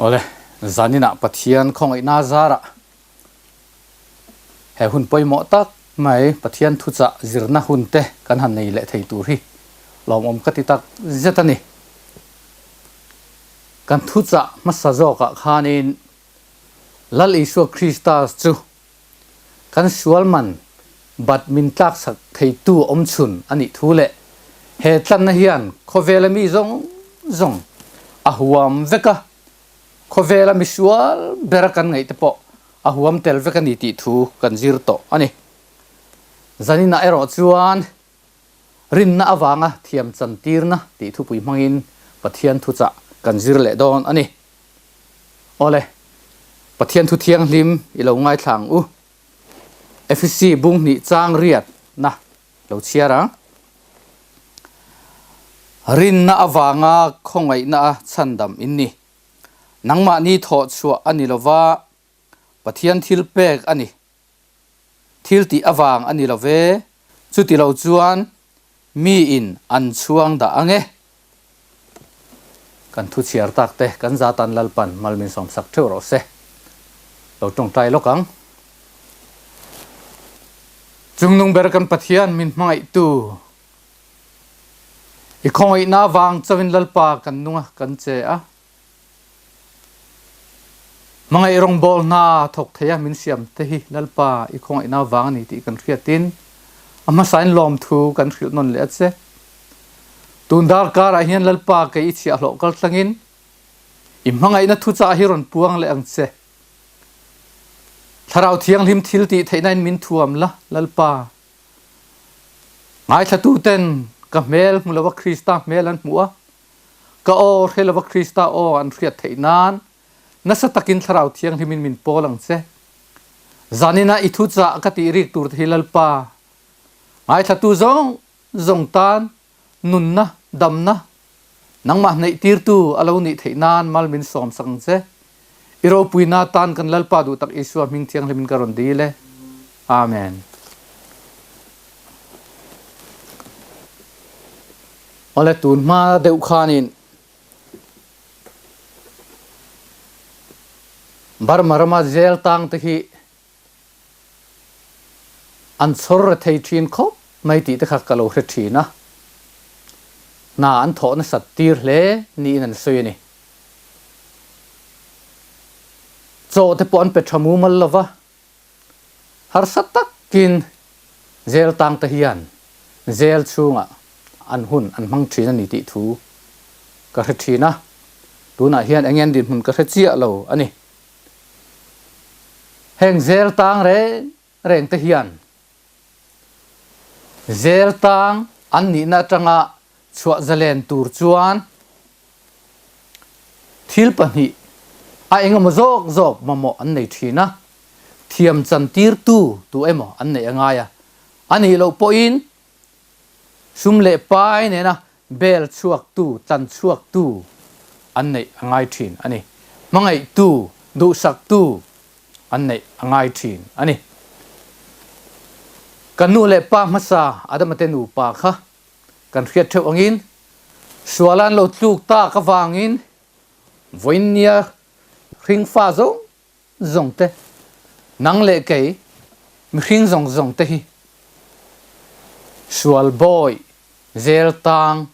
Awle, zaninah Pathian khawngaihna zarah he hun pawimawh tak mai Pathian thuchah zirna hun te kan han nei leh thei tur hi lawmawm ka ti tak zet a ni. Kan thuchah hmasa zawkah khanin Lal Isua Krista chu kan sual man bat min tlaksak theitu awmchhun a nih thu leh he tlanna hian khawvela mi zawng zawng a huam vek a, khawvela misual bera kan ngaih te pawh a huam tel vek a ni tih thu kan zir tawh a ni. Zaninah erawh chuan rinna avanga thiam chantirna tih thupui hmangin Pathian thuchah kan zir leh dawn a ni. Awle, Pathian thu thianghlim i lo ngaithla ang u. Efesi bung hnih chang riat na lo chhiar ang. Rinna avanga khawngaihna a chhandam in ni. Nangmahni thawh chhuah a ni lova, Pathian thil pek a ni. Thil tih avang a ni lo ve, chuti lo chuan mi in an chhuang dah ang e. Kan thu chhiar tak te kan za tan Lalpan mal min sawmsak theuh rawh se. Lo tawngtai lawk ang. Chungnung ber kan Pathian min hmangaihtu i khawngaihna vang chauhin Lalpa kan nung a, kan che a. Hmangaih rawngbâwl hna thawk thei a min siam te hi Lalpa i khawngaihna vang a ni tih kan hriatin a hmasain lawmthu kan hrilh nawn leh a che. Tun darkarah hian Lalpa kei i chhiahhlawh kal tlangin i hmangaihna thuchah hi rawn puang leh ang che. Thlarau Thianghlim thil tih theihnain min thuam la, Lalpa. Ngaithlatuten ka hmel hmu lova Krista hmel an hmuh a, Ka aw hre lova Krista aw an hriat theih nan nasa takin Thlarau Thianghlimin min pawl ang che. Zaninah i thuchah ka tih rik tur te hi Lalpa, ngaithlatu zawng zawng tan nunna, damna, nangmah hnaihtirtu a lo nih theih nan mal min sawmsak ang che. I ropuina tan kan Lalpa duh tak Isua hming thianghlimin ka rawn dil e. Amen. Awle tun hma deuh khanin Burma rama jail tang te hi an chhawr re thei thin khawp mai tih te kha ka lo hre thin a, hna an thawh nasat tir hle niin an sawi a ni. Chaw te pawh an pe tha mumal lova, Harsa takin jail tangte hian jail chhungah an hun an hmang thin a ni tih thu ka hre thin a, tunah hian eng nge dinhmun ka hre chiah lo a ni. Heng jail tang reng reng te hian jail tang an nihna atanga chhuah zalen tur chuan Thil pahnih, a engemaw zawk zawk mamawh an nei thin a, thiam chantirtu tu emaw an neih a ngai a, a nih loh pawhin sum leh pai nena bel chhuaktu, tlan chhuaktu an neih a ngai thin a ni. Hmangaihtu, duhsaktu an neih a ngai thin a ni. Kan nu leh pa hmasa Adama te nupa kha Kan hriat theuh angin sual an lo tluk tak avangin vawiinnia hringfa zawng zawng te, nang leh kei mihring zawng zawng te hi sual bawi zel tang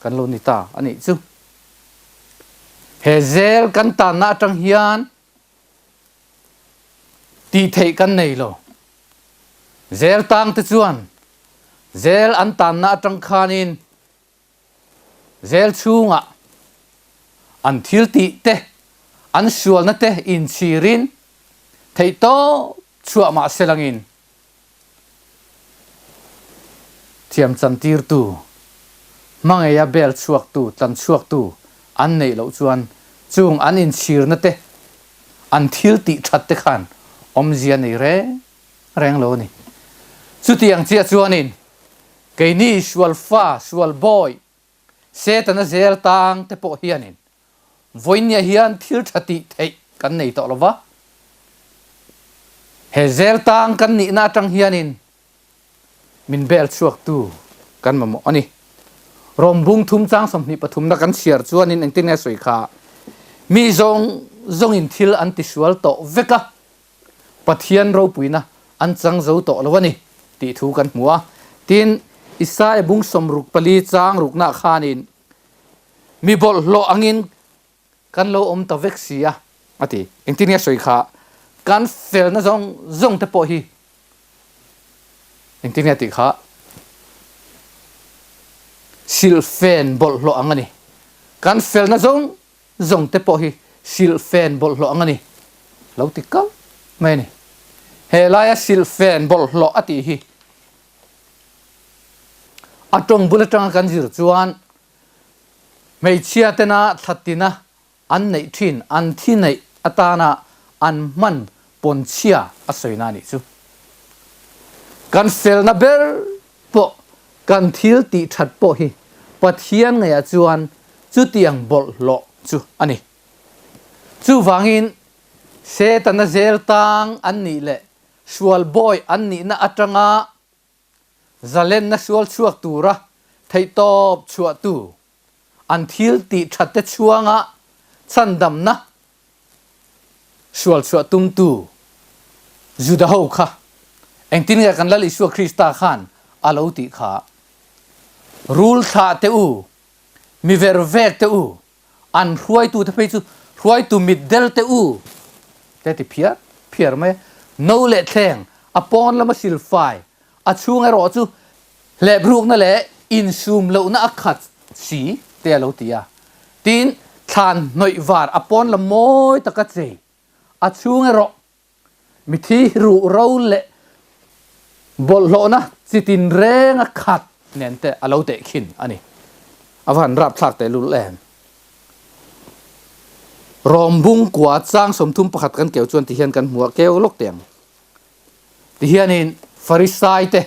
kan lo ni ta a nih chu. He zel kan tanna atang hian tih theih kan nei lo. Zel tang te chuan zel an tanna atang khanin zel chhungah an thil tih te, an sualna te inchhirin theihtawp chhuah mah se langin thiam chantirtu, hmangeia bel chhuaktu, tlan chhuaktu an neih loh chuan chung an inchhirna te, an thil tih that te khan awmzia nei reng reng lo a ni. Chutiang chiah chuanin keini sual fa, sual bawi, Setana zel tang te pawh hianin vawinia hian thil tha tih theih kan nei tawh lo va. He zel tang kan nihna atang hianin min bel chhuaktu kan mamawh a ni. Rawm bung thum chang 23 na kan chhiar chuanin engtin nge sawi kha? Mi zawng zawngin thil an tisual tawh vek a, Pathian ropuina an chang zo tawh lo a ni tih thu kan hmu a. Tin, Isaia bung 64 chang ruknaah khanin, Mi bawlhhlawh angin kan lo awm ta vek si a, a ti. Engtin nge sawi kha? Kan felna zawng zawng te pawh hi engtin nge tih kha? Silhfen bawlhhlawh ang a ni. Kan felna zawng zawng te pawh hi silhfen bawlhhlawh ang a ni. Lo ti kal mai a ni. He laia silhfen bawlhhlawh a tih hi a tawng bul atanga kan zir chuan Hmeichhia tena thlatina an neih thin an thi neih atana an hman pawnchhia a sawina a nih chu. Kan felna ber pawh kan thil tih that pawh hi Pathian ngeiah chuan chutiang bawlhhlawh chu a ni. Chuvangin Setana zel tang an nih leh sual bawi an nihna atanga Zalenna sual chhuak tura theihtawp chhuahtu an thil tih thatte chhuanga chhandamna sual chhuah tumtu Juda ho kha engtin nge kan Lal Isua Krista khan a lo tih kha? Rul thlah teh u, mi ver vek teh u, An hruaitute phei chu hruaitu mitdel te u te ti phiar phiar mai a. No leh thleng a pawn lama silfai, a chhung erawh chu hleprukna leh insum lohna a khat si te a lo ti a. Tin, thlan hnawih var a pawn lam mawi taka chei, a chhung erawh Mithi ruh ro leh bawlhhlawhna chi tinreng a khat nen te a lo tehkhin a ni. A va han rapthlak tehlul em. Rawm bung kua chang 31 kan keu chuan tihian kan hmu a, keu lawk teh ang. Tihianin Farisai te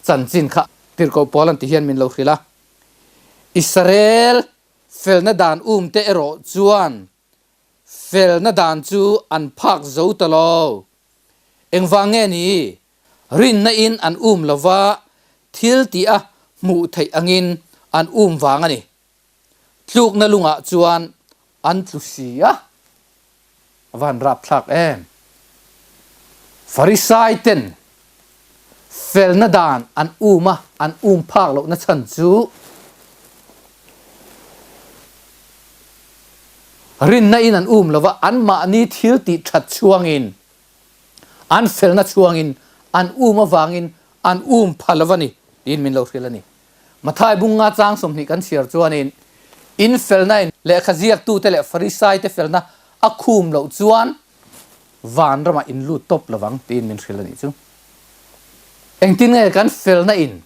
chanchin kha tirhkoh pawl an tihian min lo hrilh a, Israel felna dan um te erawh chuan Felna dan chu an phak zo ta lo. Engvang nge ni? Rinna in an um lova, thil tih a hmuh theih angin an um vang a ni. Tlukna lungah chuan an tlu si a. A va han rapthlak em! Farisai ten Felna dan an um a, an um phak lohna chhan chu rinna in an um lova, anmahni thil tih that chhuangin, an felna chhuangin an um avangin an um pha lova ni tiin min lo hrilh a ni. Mathai bunga chang 20 kan chhiar chuanin in felna in lehkha ziaktute leh Farisaite felna a khum loh chuan vanramah in lut tawp lovang tiin min hrilh a nih chu. Engtin nge kan felna in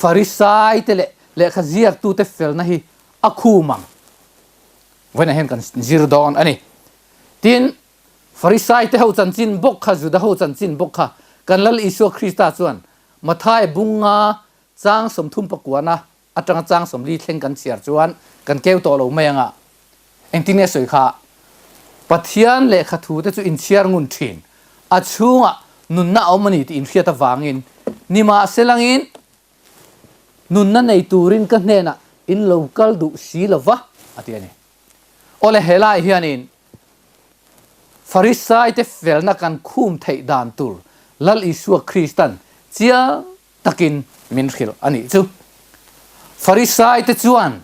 Farisai te leh lehkha ziaktu te felna hi a khum ang? Vawiinah hian kan zir dawn a ni. Tin, Farisai te ho chanchin bawk kha, Juda ho chanchin bawk kha kan Lal Isua Krista chuan Mathai bunga chang 39 na atanga chang 40 thleng kan chhiar chuan kan keu tawh lo mai anga engtin nge sawi kha Pathian lehkha thu te chu inchhiar ngun thin a chhungah nunna a awm a ni tih inhriat avangin nimahselangin nunna nei turin ka hnenah in lo kal duh si lova a ti a ni. Awle helai hianin Farisai te felna kan khum theih dan tur Lal Isua Kristan chiang takin min hrilh a nih chu. Farisaite chuan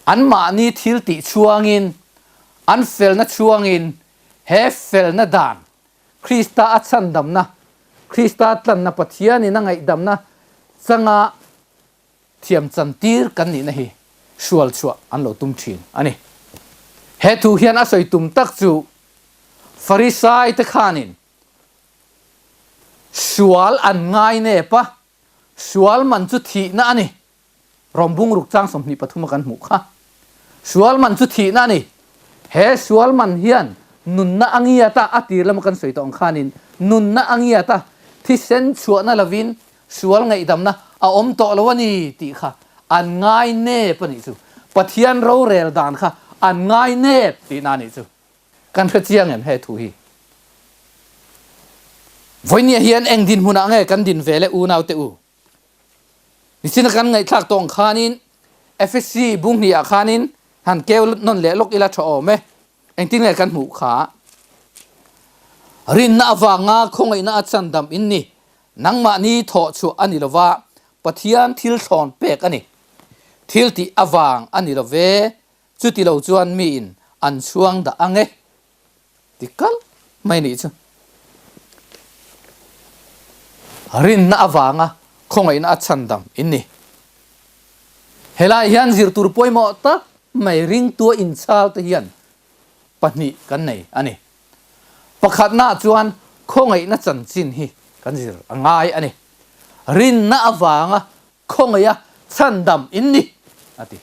anmahni thil tih chhuangin, an felna chhuangin he felna dan, Krista a chhandamna, Krista tlanna Pathianin a ngaihdamna changa thiam chantir kan nihna hi hrual chhuah an lo tum thin a ni. He thu hian a sawi tum tak chu Farisaite khanin Sual an ngai nep a, sual man chu thihna a ni. Rawm bungruk chang 23 a kan hmuh kha. Sual man chu thihna a ni. He sual man hian nunna a ngiat a, a tir lama kan sawi tawh ang khanin nunna a ngiat a, thisen chhuahna lovin sual ngaihdamna a awm tawh lo a ni tih kha an ngai nep a nih chu. Pathian rorel dan kha an ngai nep tihna a nih chu. Kan hre chiang em he thu hi? Vawinia hian eng dinhmunah nge kan din ve le unaute u? Nichina kan ngaihthlak tawng khanin Efesi bung hnih ah khanin han keu nawn leh lawk ila tha awm e. Engtin nge kan hmuh kha? Rinna avanga khawngaihna a chandam in ni. Nangmahni thawh chhuah a ni lova, Pathian thil thlawn pek a ni. Thil tih avang a ni love, chuti lo chuan miin an chhuang dah ang e. Ti kal mai nih chu. Rinna avanga khawngaihna a chhandam in ni. Helai hian zirtur pawimawh tak mai ringtua inchhal te hian pahnih kan nei a ni. Pakhatnaah chuan khawngaihna chanchin hi kan zir a ngai a ni. Rinna avanga khawngaiha chhandam in ni, a ti.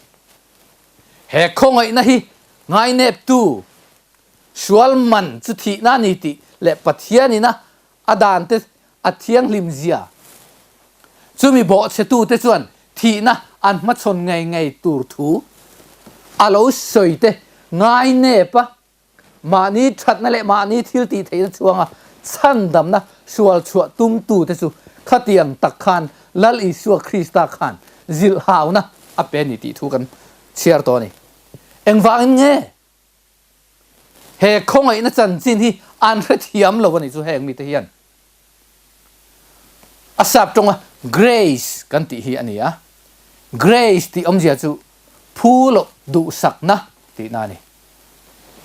He khawngaihna hi ngaineptu sual man chu thihna a ni tih leh Pathianina a dante a thianghlim zia chumi bawhchhetute chuan thihna an hmachhawn ngei ngei tur thu a lo sawi te ngainep a Mahni thatna leh mahni thil tih theihna chhuanga chhandamna sual chhuah tumtute chu khatiang tak khan Lal Isua Krista khan zilhhauna a pe a ni tih thu kan chhiar tawh a ni. Engvangin nge he khawngaihna chanchin hi an hrethiam lo a ni chu heng mite hian? A sap tawnga grace kan tih hi a ni a, grace tih awmzia chu phu loh duhsakna tihna a ni.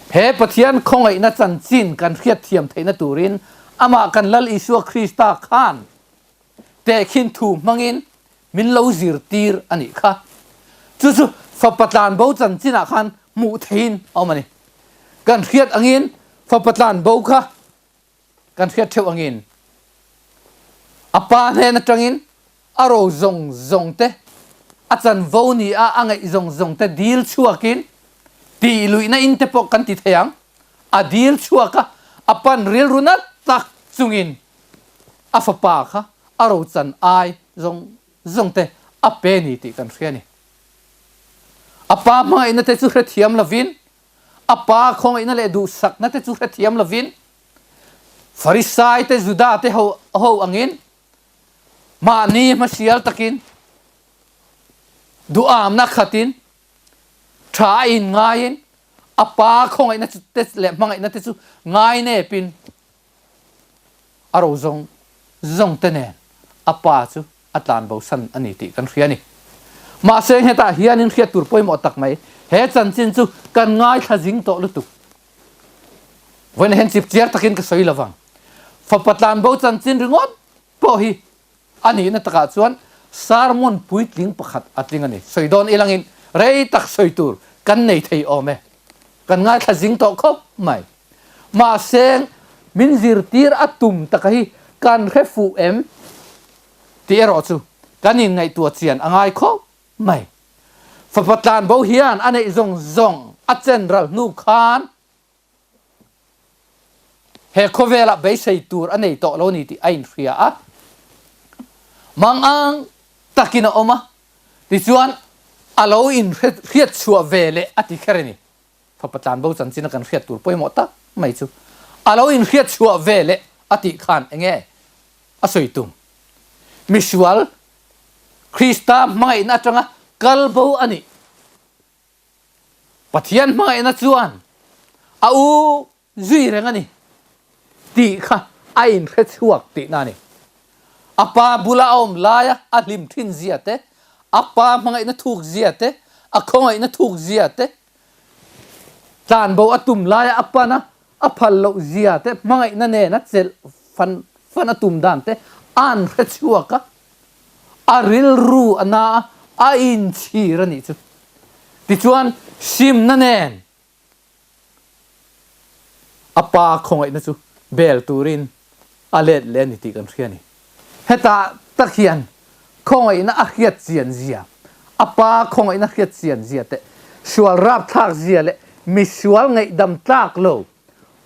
He Pathian khawngaihna chanchin kan hriatthiam theihna turin amah kan Lal Isua Krista khan tehkhin thu hmangin min lo zirtir a nih kha. Chu chu fapa tlanbo chanchinah khan hmuh theihin a awm a ni. Kan hriat angin fapa tlanbo kha Kan hriat theuh angin a pa hnen atangin a ro zawng zawng te, a chanvo ni a a ngaih zawng zawng te dil chhuakin tih luihna in te pawh kan ti thei ang. A dil chhuak a, a pan rilru nat tak chungin a fapa kha a ro chan ai zawng zawng te a pe ni tih kan hria a ni. A pa hmangaihna te chu hrethiam lovin A pa khawngaihna leh duhsakna te chu hrethiam lovin Farisai te Juda te ho ho angin mahni hmasial takin duhamna khatin tha a in ngaiin a pa khawngaihna te leh hmangaihna te chu ngainepin A ro zawng zawng te nen a pa chu a tlan bosan a ni tih kan hria a ni. Mahse hetah hianin hriat tur pawimawh tak mai, he chanchin chu kan ngaithla zing tawh lutuk. Vawiin hian chip chiar takin ka sawi lovang. Fapa tlan bo chanchin ringawt pawh hi a nihna takah chuan sermon puitling pakhat a tling a ni. Sawi dawn ilangin rei tak sawi tur kan nei thei awm e. Kan ngaithla zing tawh khawp mai. Mahse, min zirtir a tum taka hi kan hre fuh em tih erawh chu kan inngaihtuah chian a ngai khawp mai. Fapa tlanbo hian a neih zawng zawng a chen ral hnu khan he khawvelah beisei tur a nei tawh lo ni tih a inhria a. Mangang takin a awm a, tichuan a lo inhriatchhuah ve leh a ti kher a ni. Fapa tlanbo chanchin a kan hriat tur pawimawh tak mai chu a lo inhriat chhuah ve leh a tih khan enge a sawi tum? Misual Krista hmangaihna atanga kal bo a nih. Pathian hmangaihna chuan a u zui reng a ni tih kha a inhre chhuak tihna a ni. A pa bula a awm laia a hlim thin zia te, a pa hmangaihna thuk zia te, a khawngaihna thuk zia te, tlanbo a tum laia a pan a, a phal loh zia te, hmangaihna nena chelh fan fan a tum dan te a'n hre chhuak a, a rilru a na a, a inchhir a nih chu. Tichuan, simna nen A pa khawngaihna chu bel turin a let leh a ni tih kan hria a ni. Hetah tak hian khawngaihna a hriat chian zia, a pa khawngaihna hriat chian zia te, sual rapthlak zia leh misual ngaihdam tlak lo,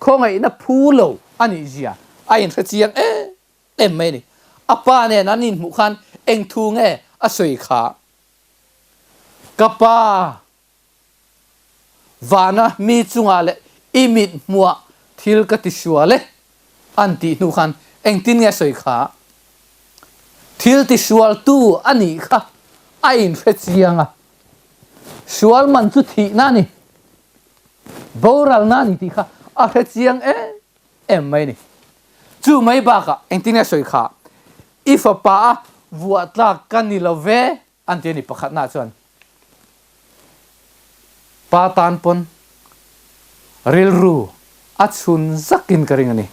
khawngaihna phu lo a nih zia a inhre chiang em em mai a ni. A pa nen an inhmuh khan eng thu nge a sawi kha? Ka pa! Vana mi chungah leh i mit hmuah thil ka ti sual e an tih hnu khan engtin nge a sawi kha? Thil ti sualtu a nih kha a inhre chiang a, sual man chu thihna a ni. Boralna a ni tih kha a hre chiang em em mai a ni. Chu mai bakah engtin nge sawi kha i fapa a vuah tlak ka ni lo ve an ti a ni pakhatnaah chuan pa tan pawn rilru a chhun zakin ka ring a ni.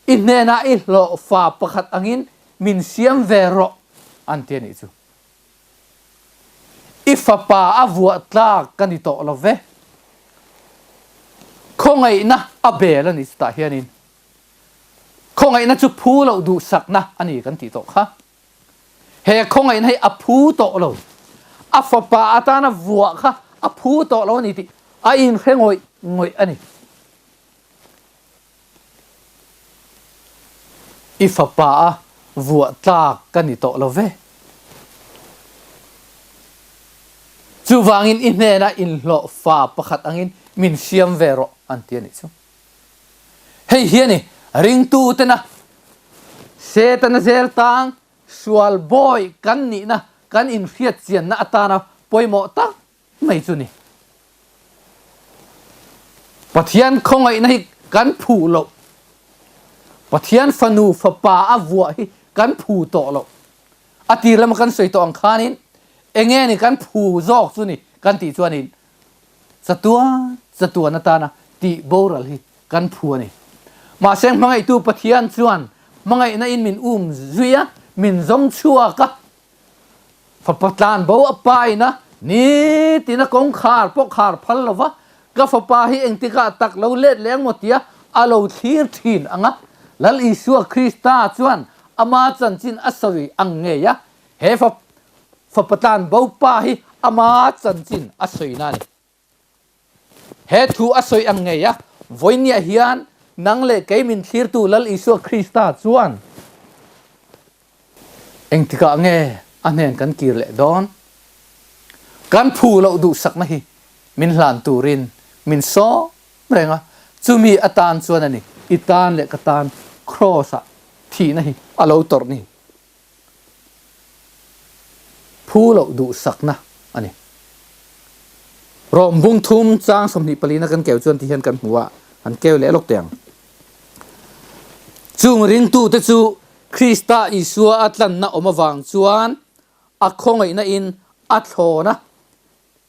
I hnenah i hlawhfa pakhat angin min siam ve rawh an ti a nih chu. I fapa a vuah tlak ka ni tawh lo ve. Khawngaihna a bel a ni chutah hianin khawngaihna chu phu loh duhsakna a ni kan tih tawh kha. He khawngaihna hi a phu tawh lo. A fapa atana vuah kha a phu tawh lo a ni tih a inhre ngawih ngawih a ni. I fapa a vuah tlak ka ni tawh lo ve. Chuvangin i hnena inhlawh fa pakhat angin min siam ve rawh an ti a nih chu. Hei hi a ni, ringtutena Setana zel tang sual bawi kan nihna kan inhriat chianna atana pawimawh tak mai chu ni. Pathian khawngaihna hi kan phu loh. Pathian fanu fapa a vuah hi kan phu tawh loh. A tir lama kan sawi tawh ang khanin enge ni kan phu zawk chu ni kan tih chuanin chatuan chatuan atana tih boral hi kan phu a ni. Mahse hmangaihtu Pathian chuan hmangaihna in min um zui a, min zawng chhuak a. Fapa tlan bo a pain a, nitin a kawngkhar pawh khar phal lo va, ka fapa hi engtikah tak lo let leh ang maw tia a lo thlir thin ang a. Lal Isua Krista chuan ama chanchin a sawi ang ngei a, he fapa tlan bo pa hi ama chanchin a sawina a ni. He thu a sawi ang ngei a, vawinia hian nang leh kei min thlirtu Lal Isua Krista chuan engtikah nge a hnen kan kir leh dawn? Kan phu loh duhsakna hi min hlan turin min sawm reng a, chumi atan chuan a ni, i tan leh ka tan Kraws-ah thihna hi a lo tawrh ni. Phu loh duhsakna a ni. Rawm bung thum chang 24 na kan keu chuan ti hian kan hmu a, han keu leh lawk teh ang. Chung ringtute chu Krista Isua a tlanna awm avang chuan a khawngaihna in a thlawn a,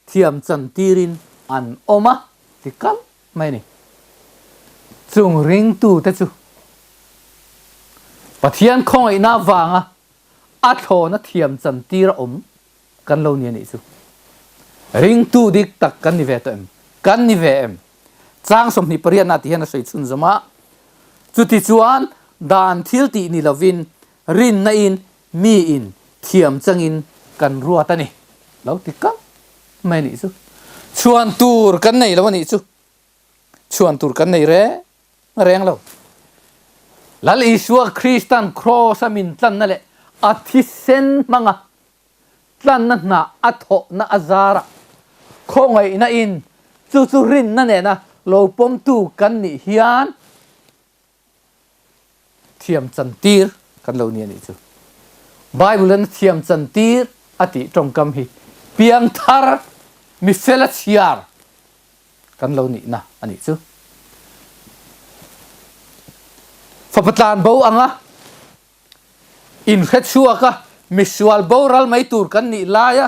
thiam chan tirin an awm a ti kal mai a ni. Chung ringtute chu Pathian khawngaihna avanga a thlawna thiam chan tir a awm kan lo ni a nih chu. Ringtu dik tak kan ni ve tawh em? Kan ni ve em? Chang 28 ah ti hian a sawi chhunzawm a, Chutichuan dan thil tih ni lovin rinna in Miin thiam changin kan ruat a ni. Lo ti kal mai a nih chu. Chhuan tur kan nei lo a nih chu. Chhuan tur kan nei reng reng lo. Lal Isua Kristan Kraws a min tlanna leh a thisen hmanga tlanna hna a thawhna a zarah khawngaihna in chu chu rinna nena lo pawmtu kan nih hian Thiam chantir kan lo ni a nih chu. Bible in thiam chantir a tih tawngkam hi piangthar mifel a chhiar kan lo nihna a nih chu. Fapa tlan bo anga inhre chhuak a misual boral mai tur kan nih laia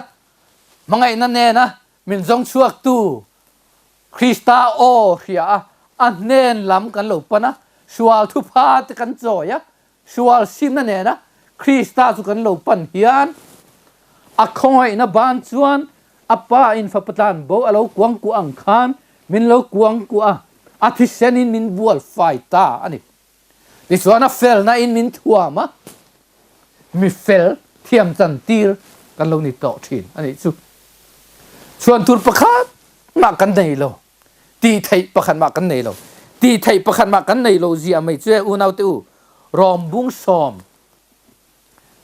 hmangaihna nena min zawng chhuaktu Krista aw hria a, a hnen lam kan lo pan a, sual thupha te kan chawi a, sual simna nena Krista chu kan lo pan hian a khawngaihna ban chuan a Pa in fapa tlan bo a lo kuang kuah ang khan min lo kuang kuah a, a thisen in min bual fai ta a ni. Tichuan a felna in min thuam a, mi fel thiam chan tir kan lo ni tawh thin a nih chu. Chhuan tur pakhat mah kan nei lo, tih theih pakhat mah kan nei lo, tih theih pakhat mah kan nei lo zia mai chu e unau te u, Rom bung sawm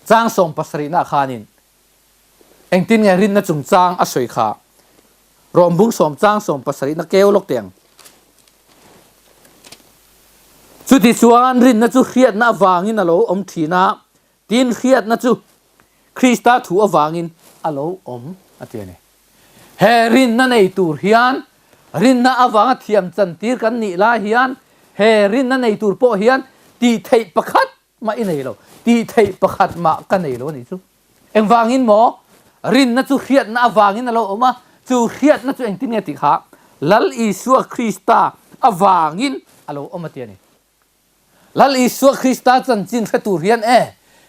chang 70 nah khanin Engtin nge rinna chungchang a sawi kha? Rom bung sawm chang 70 na keu lawk teh ang. Chutichuan rinna chu hriatna avangin a lo awm thin a, tin hriatna chu Krista thu avangin a lo awm a ti a ni. He rinna nei tur hian Rinna avanga thiam chantir kan nih lai hian he rinna nei tur pawh hian tih theih pakhat mah i nei lo, tih theih pakhat mah ka nei lo a nih chu. Engvangin maw? Rinna chu hriatna avangin a lo awm a, chu hriatna chu engtin nge tih kha Lal Isua Krista avangin a lo awm a ti a ni. Lal Isua Krista chanchin hre tur hian e,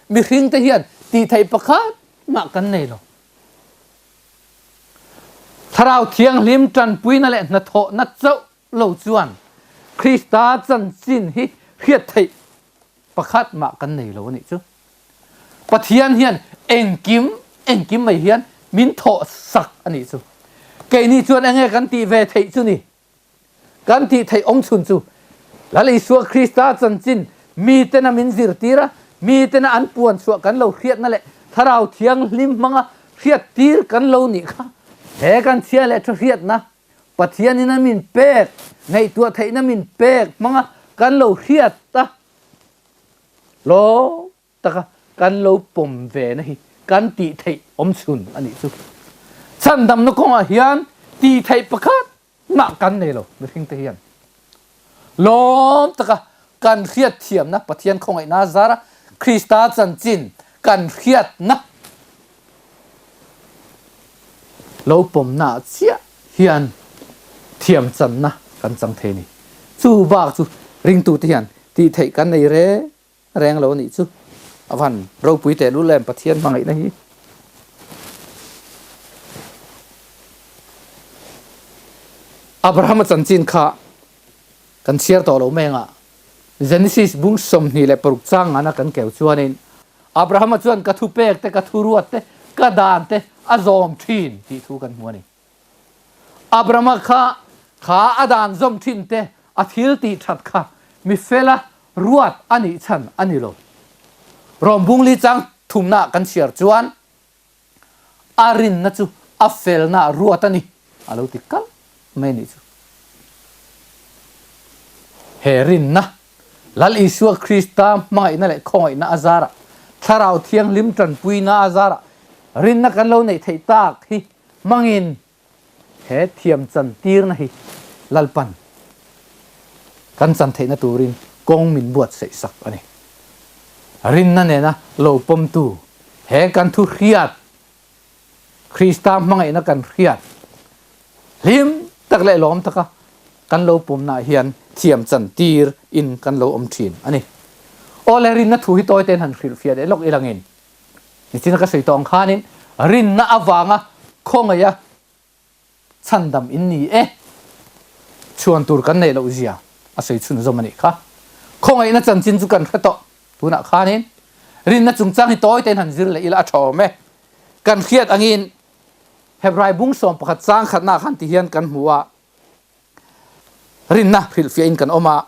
mihringte hian tih theih pakhat mah kan nei lo. Thlarau Thianghlim tanpuina leh hnathawhna chauh lo chuan Krista chanchin hi hriat theih pakhat mah kan nei lo a nih chu. Pathian hian engkim engkim mai hian min thawh sak a nih chu. Keini chuan enge kan tih ve theih chu ni? Kan tih theih awm chhun chu Lal Isua Krista chanchin mitena min zirtir a, mitena an puan chhuah kan lo hriatna leh Thlarau Thianghlim hmanga hriattir kan lo nih kha. He kan chhia leh tha hriatna Pathianin a min pek, ngaihtuah theihna min pek hmanga kan lo hriat a, lawm taka kan lo pawm ve na hi kan tih theih awm chhun a nih chu. Chhandamna kawngah hian tih theih pakhat mah kan nei lo mihringte hian. Lawm taka kan hriatthiamna Pathian khawngaihna zara Krista chanchin kan hriatna lo pawmna chiah hian thiam channa kan chang thei a ni. Chu bak chu ringtute hian tih theih kan nei reng reng lo a nih chu. A van ropui tehlul em Pathian hmangaihna hi. Abrahama chanchin kha kan chhiar tawh lo meng a, Genesis bung 26 chang ngana kan keu chuanin Abrahama chuan ka thupek te, ka thuruat te, ka dan te a zawm thin tih thu kan hmu a ni. Abrahama kha kha a dan zawm thin te, a thil tih that kha mi fela ruat a nih chhan a ni lo. Rom bung li chang thumna kan chhiar chuan A rinna chu a felna ruat a ni, a lo ti kalh mai a nih chu. He rinna, Lal Isua Krista hmangaihna leh khawngaihna a zarah, Thlarau Thianghlim tanpuina a zarah rinna kan lo neih theih tak hi hmangin He thiam chantirna hi Lalpan kan chan theihna turin kawng min buatsaih sak a ni. Rinna nena lo pawmtu he kan thu hriat, Krista hmangaihna kan hriat, hlim tak leh lawm taka kan lo pawmnaah hian thiam chantir in kan lo awm thin a ni. Aw le, rinna thu hi tawi tein han hrilhfiah leh lawk ilangin Nichina ka sawi tawh ang khanin rinna avanga khawngaih a chhandam in ni e. Chhuan tur kan neih loh zia a sawi chhun zawm a nih kha. Khawngaihna chanchin chu kan hre tawh. Tunah khanin rinna chungchang hi tawi tein han zir leh ila a tha awm e. Kan hriat angin Hebrai bung 11 chang khatna khan ti hian kan hmu a. Rinna hrilhfiahin kan awm a,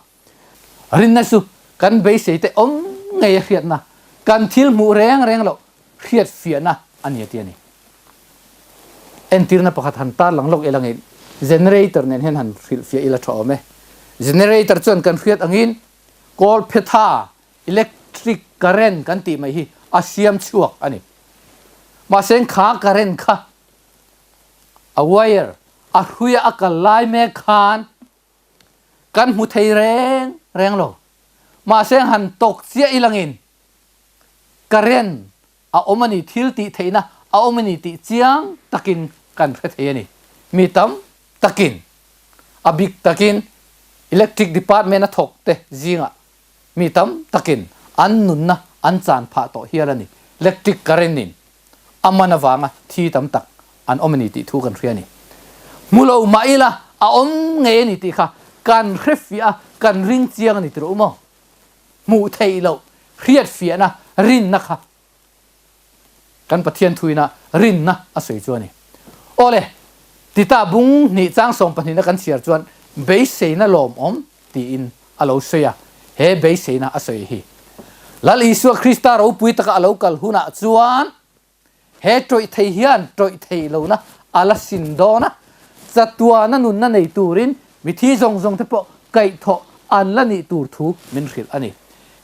rinna chu kan beiseite awm ngei a hriatna, kan thil hmuh reng reng loh hriatfiahna a ni a ti a ni. Entirna pakhat han tarlang lawk ila ngei generator nen hian han hrilhfiah ila tha awm e. Generator chuan kan hriat angin kawlphetha, electric current kan tih mai hi a siam chhuak a ni. Mahse kha current kha A wire a hruia a kal lai mek khan kan hmu thei reng reng lo. Mahse han tawk chiah ilangin current a awm a ni, thil tih theihna a awm a ni tih chiang takin kan hre thei a ni. Mi tam takin, a bik takin electric department a thawk te zingah mi tam takin an nunna an chan phah tawh hial a ni. Electric current in a man avanga thi tam tak an awm a ni tih thu kan hria a ni. Hmu lo mah ila a awm ngei a ni tih kha kan hre fiah a, kan ring chiang a ni tirh u maw? Hmuh theih loh hriat fiahna rinna kha kan Pathian thuina rinna a sawi chu a ni. Awle, Tita bung hnih chang sawmpahnihna kan chhiar chuan beiseina lawmawm tiin a lo sawi a, he beiseina a sawi hi Lal Isua Krista ropui taka a lo kal hunah chuan he tawih thei hian tawih thei lohna a la sin dawn a, chatuana nunna nei turin mithi zawng zawng te pawh kaihthawh an la nih tur thu min hrilh a ni.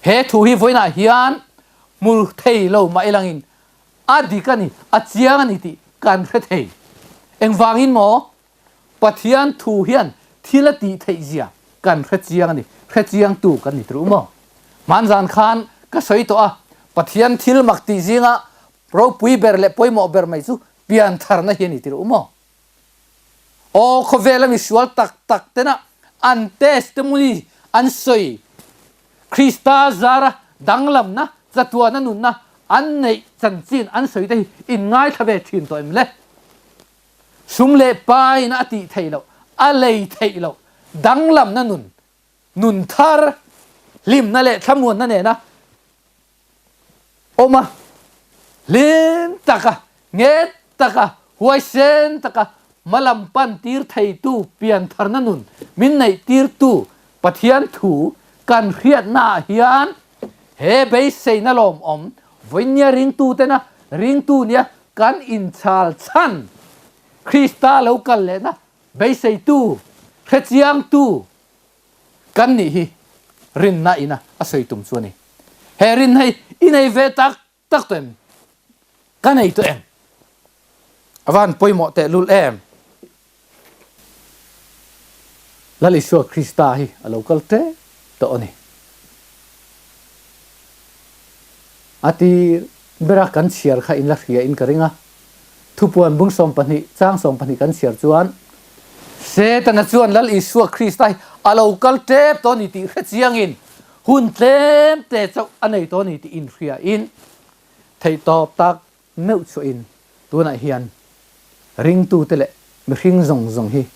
He thu hi vawiinah hian hmu thei lo mah ilangin a dik a ni, a chiang a ni tih kan hre thei. Engvangin maw? Pathian thu hian thil a tih theih zia kan hre chiang a ni, hre chiangtu kan ni tur u maw? Hmanzan khan ka sawi tawh a, Pathian thil mak tih zinga ropui ber leh pawimawh ber mai chu piantharna hi a ni tir u maw? Aw, khawvela misual tak tak tena an testimony an sawi, Krista zara danglamna, chatuana nunna an neih chanchin an sawi te hi in ngaithla ve thin tawh em le? Sum leh pain a tih theih loh, a lei theih loh, danglamna nun, nun thar, hlimna leh thlamuanna nena awm a, hlim taka, nget taka, huaisen taka hmalam pan tir theitu piantharna nun min neih tirtu Pathian thu kan hriatnaah hian he beiseina lawmawm vawinia ringtutena ringtu nia kan inchhal chhan Krista lo kal lehna beiseitu, hrechiangtu kan nih hi rinna ina a sawi tum chu a ni. He rinna hi i nei ve tak tak tawh em? Ka nei tawh em? A van pawimawh tehlul em? Lal Isua Krista hi a lo kal tep tawh a ni. A tir bera kan chhiar kha in la hria in ka ring a. Thupuan bung 12 chang 12 kan chhiar chuan Setana chuan Lal Isua Krista hi a lo kal tep tawh a ni tih hre chiangin hun tlem te chauh a nei tawh a ni tih inhriain theihtawp tak meuh chhuahin tunah hian ringtute leh mihring zawng zawng hi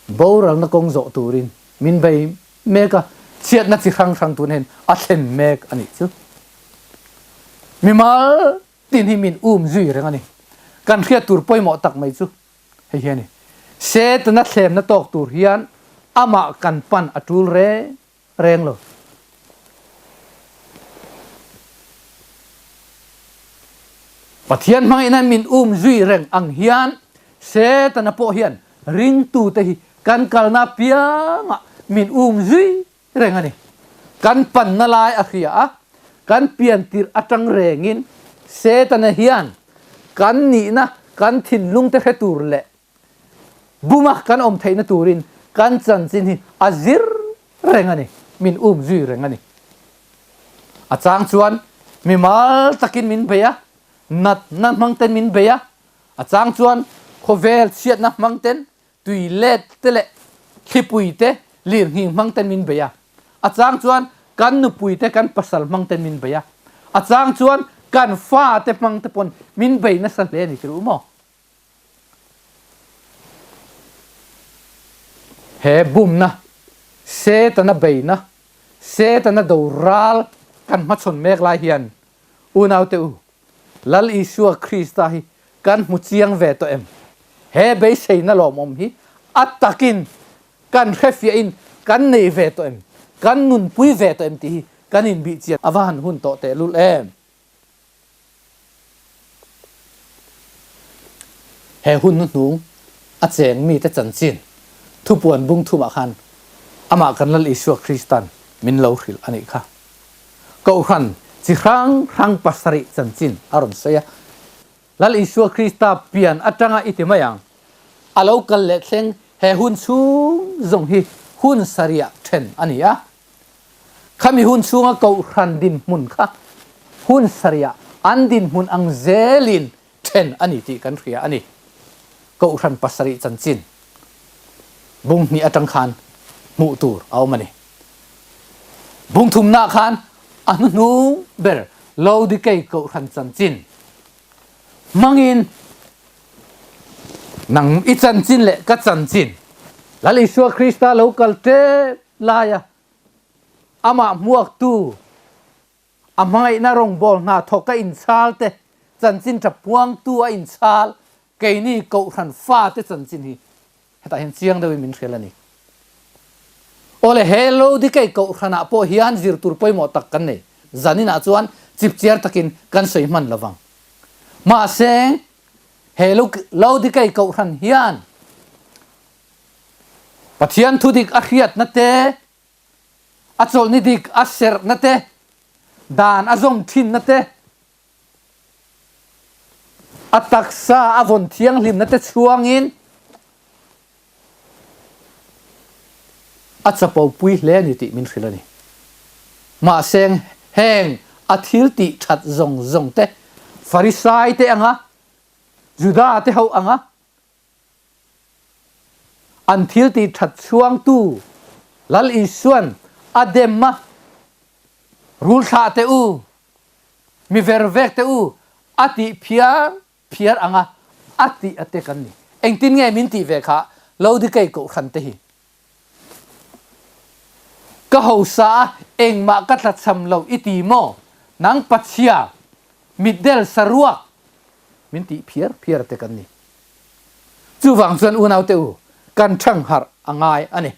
boralna kawng zawh turin min bei mek a, chhiatna chi hrang hrang tun hian a thlen mek a nih chu. Mimal tin hi min um zui reng a ni. Kan hriat tur pawimawh tak mai chu hei hi a ni. Setana thlemna tawk tur hian amah kan pan a tul reng reng lo. Pathian hmangin min um zui reng ang hian Setana pawh hian ringtute hi kan kalna piangah min um zui reng a ni. Kan panna lai a hria a, kan pian tirh atang rengin Setana hian kan nihna, kan thinlungte hre tur leh Buma kan awm theihna turin kan chanchin hi a zir reng a ni, min um zui reng a ni. A chang chuan mimal takin min bei a, natna hmang ten min bei a, a chang chuan khawvel chhiatna hmang ten, tui let te leh thlipui te, lirnghing hmang ten min bei a, a chang chuan kan nupui te kan pasal hmang ten min bei a, a chang chuan kan fa te hmang te pawn min bei nasa hle a ni tirh u maw? He bumna, Setana beihna, Setana do ral kan hmachhawn mek lai hian unaute u, Lal Isua Krista hi kan hmu chiang ve tawh em? He beiseina lawmawm hi a takin kan hrefiahin kan nei ve tawh em? Kan nunpui ve tawh em tih hi kan inbihchian a va han hun tawh tehlul em? He hun hnuhnung a cheng mite chanchin thupuan bung thumah khan amah kan Lal Isua Kristan min lo hrilh a nih kha. Kohhran chi hrang hrang pasarih chanchin a rawn sawi a. Lal Isua Krista pian atanga i ti mai ang, a lo kal leh thleng he hun chhung zawng hi hun sarihah then a ni a. Khami hun chhunga Kohhran dinhmun kha hun sarihah an dinhmun ang zelin then a ni tih kan hria a ni. Kohhran pasarih chanchin bung hnih atang khan hmuh tur a awm a ni. Bung thumnah khan a hnuhnung ber Laodikei Kohhran chanchin hmangin nang i chanchin leh ka chanchin Lal Isua Krista lo kal tep laia amah hmuaktu, a hmangaihna rawngbâwl hna thawk a inchhâl te, chanchin ṭha puangtu a inchhâl, keini Kohhran fate chanchin hi hetah hian chiang deuhin min hrial a ni. Awle, he Lodikei Kohhranah pawh hian zir tur pawimawh tak kan nei. Zaninah chuan chipchiar takin kan sawi hman lo vang. Mahse, he Lodikei Kohhran hian Pathian thu dik a hriatna te, a chawlhni dik a serhna te, dan a zawm thinna te, a taksa a vawn thianghlimna te chhuangin A chapo pui hle a ni tih min hrilh a ni. Mahse heng a thil tih that zawng zawng te, Farisai te anga, Juda te ho anga an thil tih that chhuangtu Lal Isuan a dem a, Rul thlah teh u, mi ver vek teh u a tih phiar phiar anga a tih a te kan ni. Engtin nge min tih ve kha Lodikei kohhran te hi? Ka hosa a engmah ka tlachham lo i ti maw? Nang Pachhia, mitdel saruak min tih phiar phiar te kan ni. Chuvang chuan unaute u, kan thangharh a ngai a ni.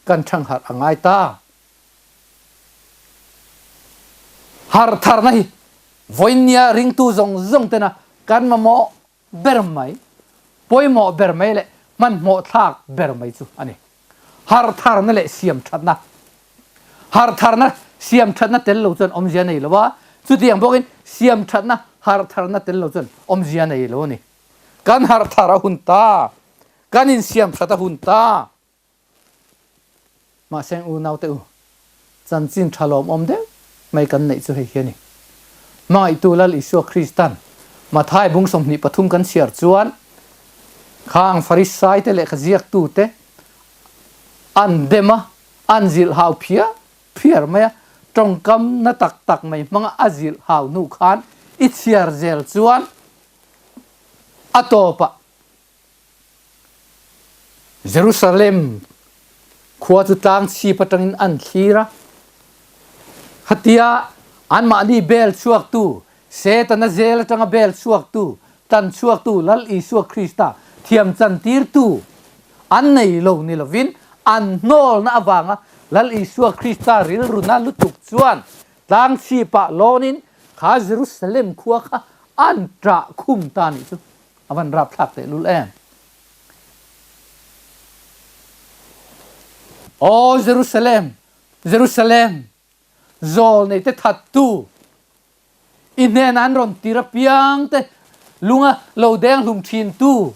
Kan thangharh a ngai ta. Harh tharna hi vawinia ringtu zawng zawng tena kan mamawh ber mai, pawimawh ber mai leh hmanhmawh thlak ber mai chu a ni. Harh tharna leh siam thatna. Harh tharna siam thatna tel lo chuan awmzia nei lo a, chutiang bawkin siam thatna harh tharna tel lo chuan awmzia nei lo a ni. Kan harh thar a hun ta, kan insiam that a hun ta. Mahse unaute u, chanchin tha lawmawm deuh mai kan neih chu hei hi a ni. Hmangaihtu Lal Isua Kristan Mathai bung 23 kan chhiar chuan khang Farisaite lehkha ziaktute an dem a, an zilh hau phiar phiar mai a, tawngkam na tak tak mai hmanga a zilh hau hnu khan i chhiar zel chuan a tawpah Jerusalem khua chu tlang chhip atangin an thlir a. Khatia anmahni bel chhuaktu, Setana zel atanga bel chhuaktu, tan chhuaktu Lal Isua Krista thiam chantirtu an nei lo ni lovin an hnawlna avanga Lal Isua Krista rilruna lutuk chuan tlang chhipah lawnin kha Jerusalem khua kha an ṭah khum ta nih chu. A van rapthlak tehlul em! Aw Jerusalem, Jerusalem, zawlnei te thattu, i hnenah an rawn tir apiang te lunga lo deng hlum thintu,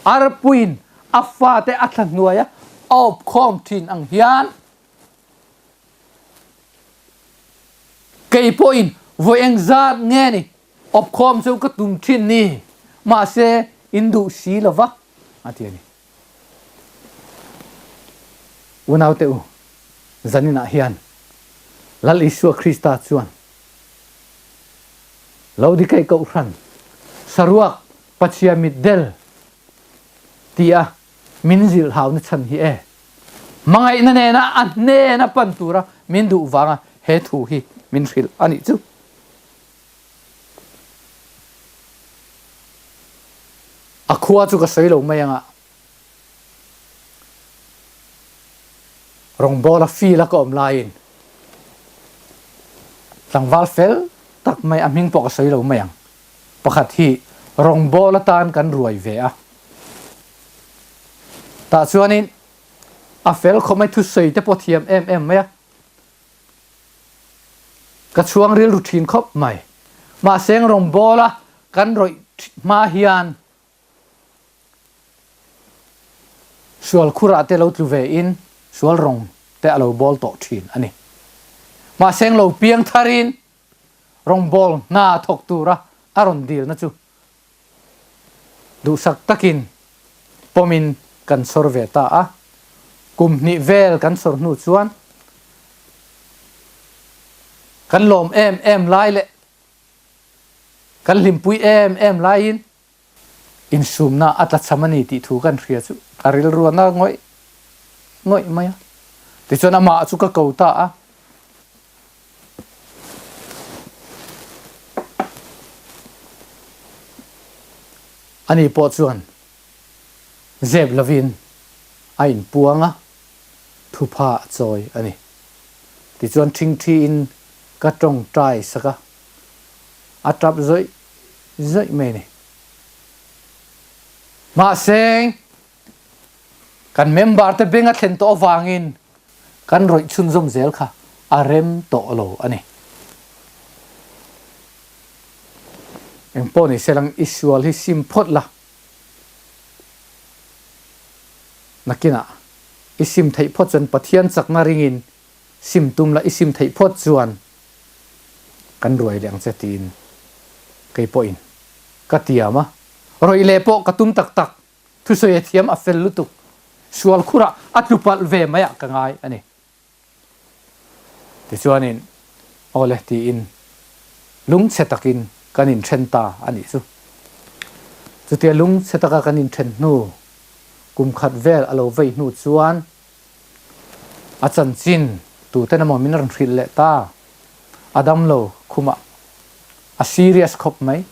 arpuiin a fate a thla hnuaia a awp khawm thin ang hian, Kei pawhin vawi engzat nge ni awpkhawm chu ka tum thin ni, mahse in duh si lo va, a ti a ni. Unaute u, zaninah hian Lal Isua Krista chuan Laodikei Kohhran saruak Pachhia mitdel tia min zilhhauna chhan hi e. Hmangaihna nena a hnena pan tura min duh vanga he thu hi min hrilh a nih chu. A khua chu ka sawi lo mai anga rawngbawla field a ka awm laiin tlangval fel tak mai a hming pawh ka sawi lo mai ang pakhat hi rawngbawla tan kan ruai ve a. Tah chuanin a fel khawp mai thusawi te pawh thiam em em mai a, ka chhuang rilru thin khawp mai. Mahse rawngbawla kan rawih hma hian sual khurah te lo tlu ve in sual rawng te a lo bawl tawh thin a ni. Mahse lo piang tharin rawngbâwl hna thawk tura a rawn dilna chu duhsak takin pawmin kan chhawr ve ta a. Kum hnih vel kan chhawr hnu chuan kan lawm em em lai leh kan hlimpui em em laiin Insumna a tlachham a ni tih thu kan hria chu a rilru a nal ngawih ngawih mai a. Tichuan amah chu ka ko ta a. Ani pawh chuan zep lovin a inpuang a, thupha a chawi a ni. Tichuan ṭhingṭhiin ka ṭawngṭai sak a, a ṭap zawih zawih mai a ni. Mahse, kan member te beng a thlen tawh avangin kan rawih chhunzawm zel kha a rem tawh lo a ni. Engpawh ni selang i sual hi sim phawt la, nakinah. I sim theih phawt chuan Pathian chakna ringin sim tum la, i sim theih phawt chuan kan ruai leh ang che tiin kei pawhin ka tiam a. Rawih leh pawh ka tum tak tak, thusawi a thiam a fel lutuk, sual khurah a tlu palh ve maiah ka ngai a ni. Tichuanin, Aw le tiin lungchhe takin kan inthen ta a nih chu. Chutia lungchhe taka kan inthen hnu kum khat vel a lo vei hnu chuan a chanchin tuten emaw min rawn hrilh leh ta. A damlo khumah a serious khawp mai,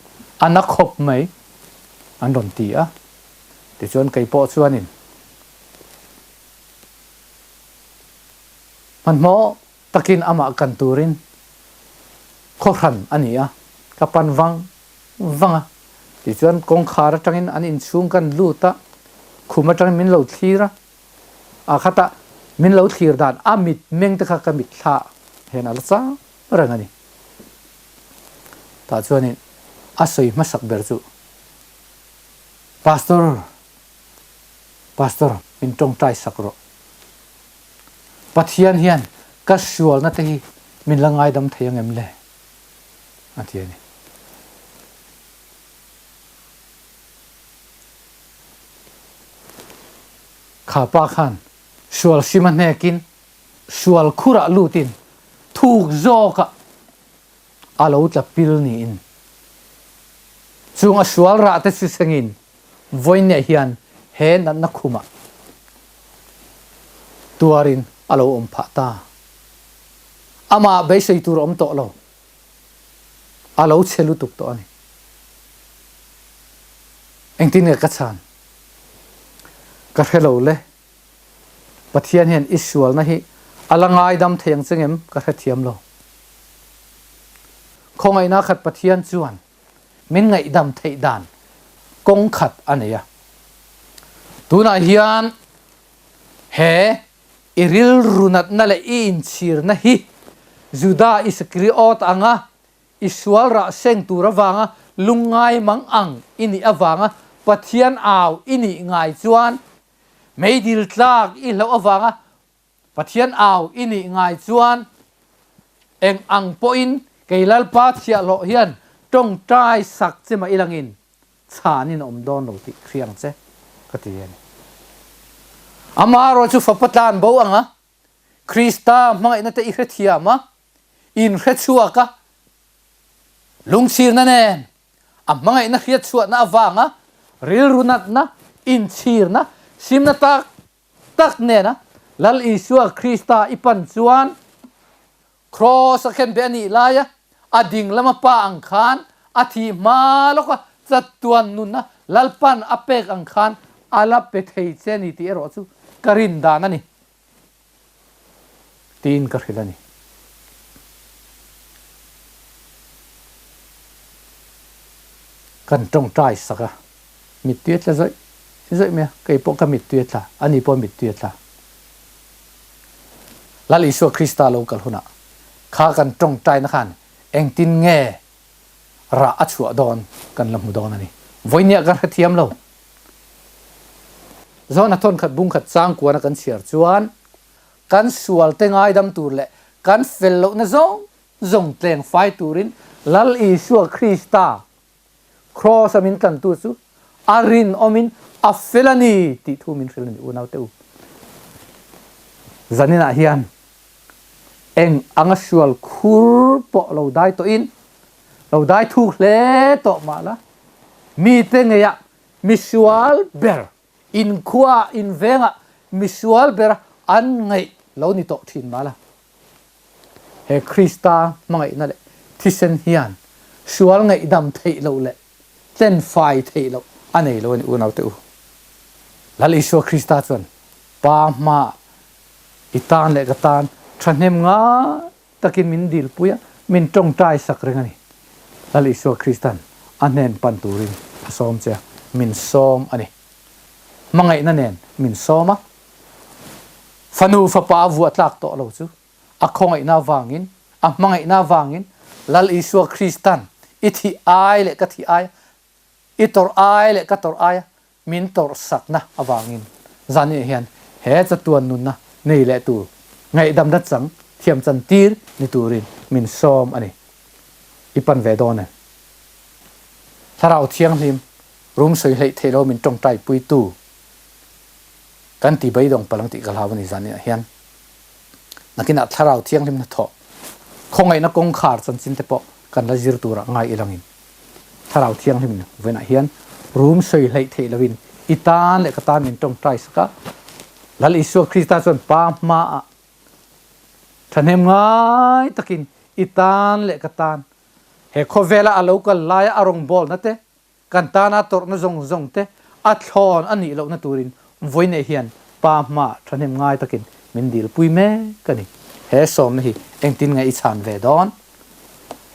a na khawp mai an rawn ti a. Tichuan kei pawh chuanin Hmanhmawh takin amah kan turin khawhran a ni a, ka pan vang vang a. Tichuan kawngkhar atangin an inchhung kan lut a, khum atangin min lo thlir a, a khatah min lo thlir dan a mit meng te kha ka mit thla hian a la chang reng a ni. Tah chuanin a sawi hmasak ber chu, Pastor, Pastor, min tawngtai sak rawh. Pathian hian ka sualna te hi min la ngaidam thei ang em le? A ti a ni. Kha pa khan sual sim a hnekin sual khurah lutin thuk zawkah a lo tla pil niin chung a sual rah te chu sengin vawiinah hian he natna khumah tuarin a lo awm phah ta. Amah beisei tur a awm tawh lo. A lo chhe lutuk tawh a ni. Engtin nge ka chhan? Ka hre lo le. Pathian hian i sualna hi a la ngaidam thei ang che ngem ka hrethiam lo. Khawngaihna khat Pathian chuan min ngaihdam theih dan kawng khat a nei a. Tunah hian he i rilru natna leh i inchhirna hi Juda Iskriot anga i sual rah seng tur avanga lungngai mang ang i nih avanga Pathian au i nih ngai chuan Meidil tlak i hlauh avanga Pathian au i nih ngai chuan eng ang pawhin kei Lalpa chhiahhlawh hian tawngtai sak che mah ilangin chhanin a awm dawn lo tih hriang che ka ti a ni. Amaherawhchu fapa tlan bo anga Krista hmangaihna te i hrethiam a, inhrechhuak a, lungchhirna nen A hmangaihna hriatchhuahna avanga rilru natna, inchhirna, simna tak tak nena Lal Isua Krista i pan chuan Kraws a khenbeh a nih laia a ding lama pa ang khan a thih hma lawka chatuan nunna Lalpan a pek ang khan a la pe thei che a ni tih erawh chu ka rin dan a ni. Tiin ka hrilh a ni. Kan tawngtai sak a, mittui a tla zawih zawih mai a, kei pawh ka mittui a tla, ani pawh mittui a tla. Lal Isua Krista lo kal hunah kha kan tawngtaina khan engtin nge rah a chhuah dawn kan la hmu dawn a ni. Vawinia kan hrethiam lo. Zawn a thawn khat bung khat chang kuana kan chhiar chuan kan sual te ngaidam tur leh kan fel lohna zawng zawng tleng fai turin Lal Isua Krista Kraws a min tlantu chu a rinawmin a fel a ni tih thu min hrilh a ni unau te u. Zaninah hian eng anga sual khur pawh lo dai tawhin lo dai thuk hle tawh mah la mite ngeiah misual ber inkhua invengah misual bera an ngaih lo ni tawh thin mah la he Krista hmangaihna leh thisen hian sual ngaihdam theih loh leh tlenfai theih loh a nei lo a ni unaute u. Lal Isua Krista chuan Pa hmaah I tan leh ka tan thahnem ngai takin min dilpui a, min tawngtai sak reng a ni. Lal Isua Kristan a hnen pan turin a sawm che a, min sawm a ni. Hmangaihna nen min sawm a, fanu fapa a vuah tlak tawh lo chu a khawngaihna avangin, a hmangaihna avangin Lal Isua Kristan i thih ai leh ka thih ai a, I tawrh ai leh ka tawrh aia min tawrh sakna avangin zan nih hian He chatuan nunna nei leh tur ngaihdamna chang thiam chantir ni turin min sawm a ni. I pan ve dawn em? Thlarau Thianghlim rum sawi hleih theih lo min tawngtai puitu kan ti beidawng palh ang tih ka hlau a ni zaninah hian. Nakinah Thlarau Thianghlim hnathawh khawngaihna kawngkhar chanchin te pawh kan la zir turah ngai ilangin Thlarau Thianghlim vawiinah hian rum sawi hleih theih loin i tan leh ka tan min tawngtai sak a. Lal Isua Krista chuan Pa hmaah thahnem ngai takin i tan leh ka tan he khawvela a lo kal laia a rawngbawlna te Kan tana tawrhna zawng zawng te a thlawn a nih lohna turin vawiineh hian Pa hma thahnem ngai takin min dilpui mek a ni. He sawmna hi engtin nge i chhan ve dawn?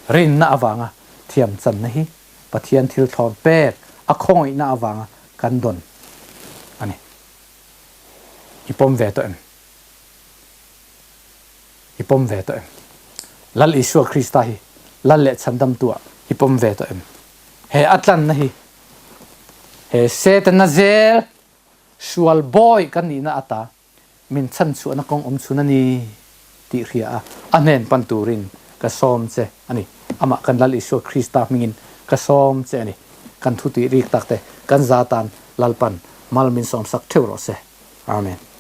Rinna avanga thiam channa hi Pathian thil thlawn pek a khawngaihna avanga kan dawn a ni. I pawm ve tawh em? I pawm ve tawh em? Lal Isua Krista hi Lal leh Chhandamtu ah i pawm ve tawh em? He a tlanna hi he Setana zel sual bawi kan nihna ata min chhanchhuahna kawng awm chhun a ni tih hria a, a hnen pan turin ka sawm che a ni. Amah kan Lal Isua Krista hmingin ka sawm che a ni. Kan thu tih rik tak te kan za tan Lalpan mal min sawmsak theuh rawh se. Amen.